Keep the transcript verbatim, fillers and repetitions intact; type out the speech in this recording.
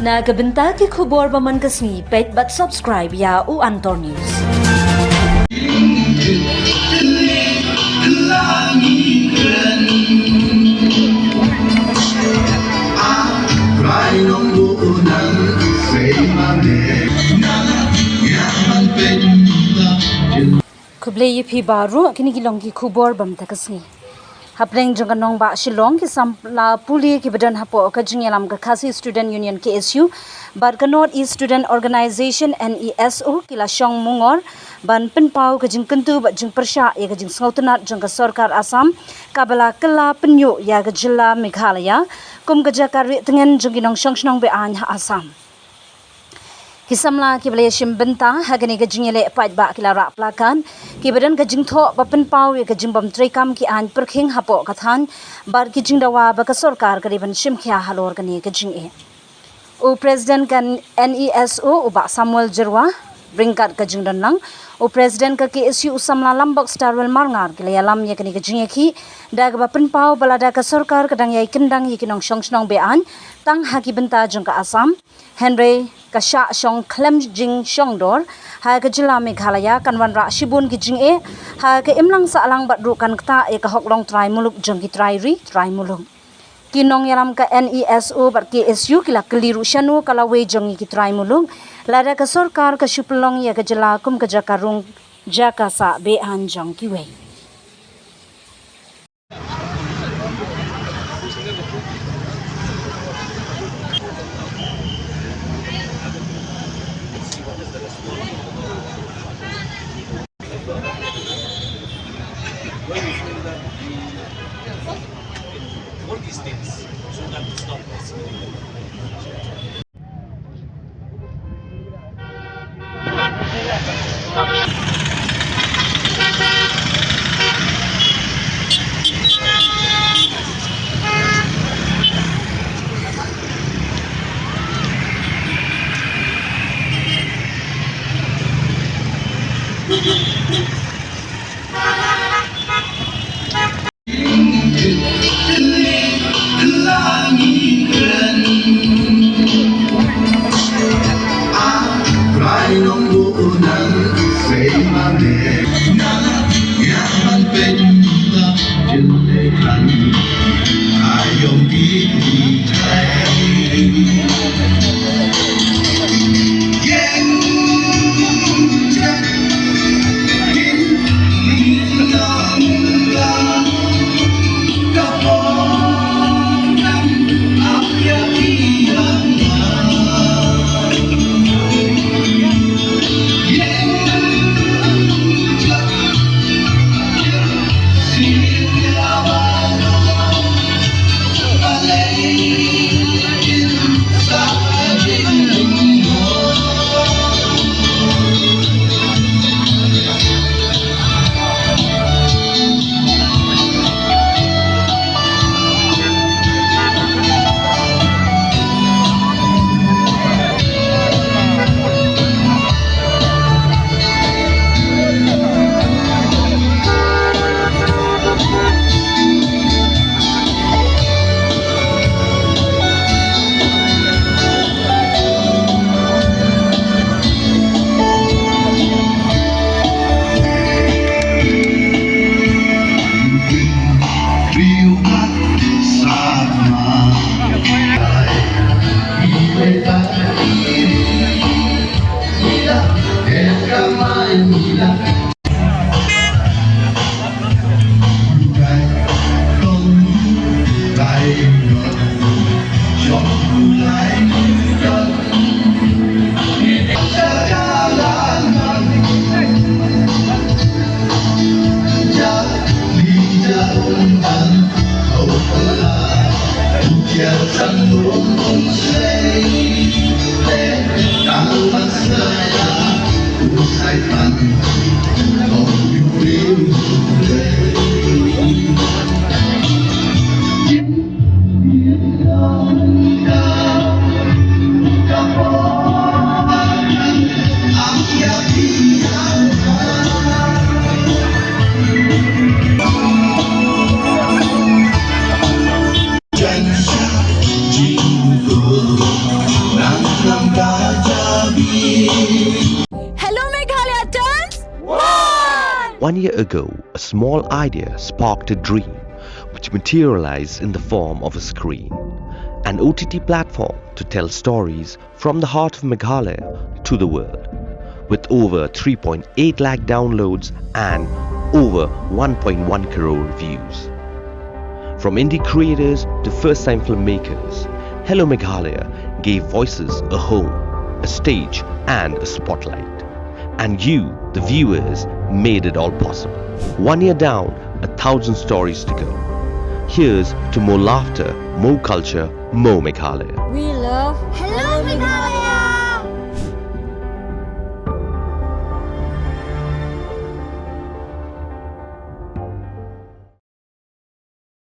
Na ka bynta ki khubor ba man ka sngi, peit bad subscribe ïa U Antor News. Khublei ïa phi baroh, kine ki long ki khubor ba mynta ka sngi. Hapdeng jong ka nongbah Shillong, ki samla pule kiba don hapoh ka jingïalam ka Khasi Student Union, K S U, bad ka North East Student Organisation, N E S O, ki la shong mungor ban pynpaw ka jingkyntu bad jingpyrshah ïa ka jingsngewtynnad jong ka sorkar Assam kaba la kylla pynïoh ïa ka jylla Meghalaya kum ka jaka rieh tngen jong ki nongshong shnong be-aiñ ha Assam. Ki samla kiba la ïashim bynta ha kane ka jingïaleh paidbah ki la rah placard kiba don ka jingthoh ba pynpaw ïa ka jingbym treikam ki aiñ pyrkhing hapoh ka thaiñ bad ki jingdawa ba ka sorkar ka dei ban shim khia halor kane ka jingeh. U President ka N E S O, u Bah Samuel Jyrwa, ryngkat ka jingdonlang u President ka K S U, u samla Lambok Starwell Marngar, ki la ïalam ïa kane ka jingïakhih da kaba pynpaw ba lada ka sorkar ka dang ïai kyndang ïa ki nongshong shnong be-aiñ tang ha ki bynta jong ka Assam, hynrei ka shah shong khlem jingshong dor ha ka jylla Meghalaya, kan wanrah shibun ki jingeh ha ka imlang sahlang bad ruh kan ktah ïa ka hok long trai muluk jong ki trai ri trai muluk. Ki nongïalam ka N E S O bad K S U ki la kylli ruh shano ka lawei jong ngi ki trai muluk lada ka sorkar ka shu pynlong ïa ka jylla kum ka jaka rung jaka sah be-aiñ jong kiwei. All these things so that it's not possible. One year ago, a small idea sparked a dream which materialized in the form of a screen, an O T T platform to tell stories from the heart of Meghalaya to the world, with over three point eight lakh downloads and over one point one crore views. From indie creators to first time filmmakers, Hello Meghalaya gave voices a home, a stage, and a spotlight. And you, the viewers, made it all possible. One year down, a thousand stories to go. Here's to more laughter, more culture, more Meghalaya. We love Hello Meghalaya.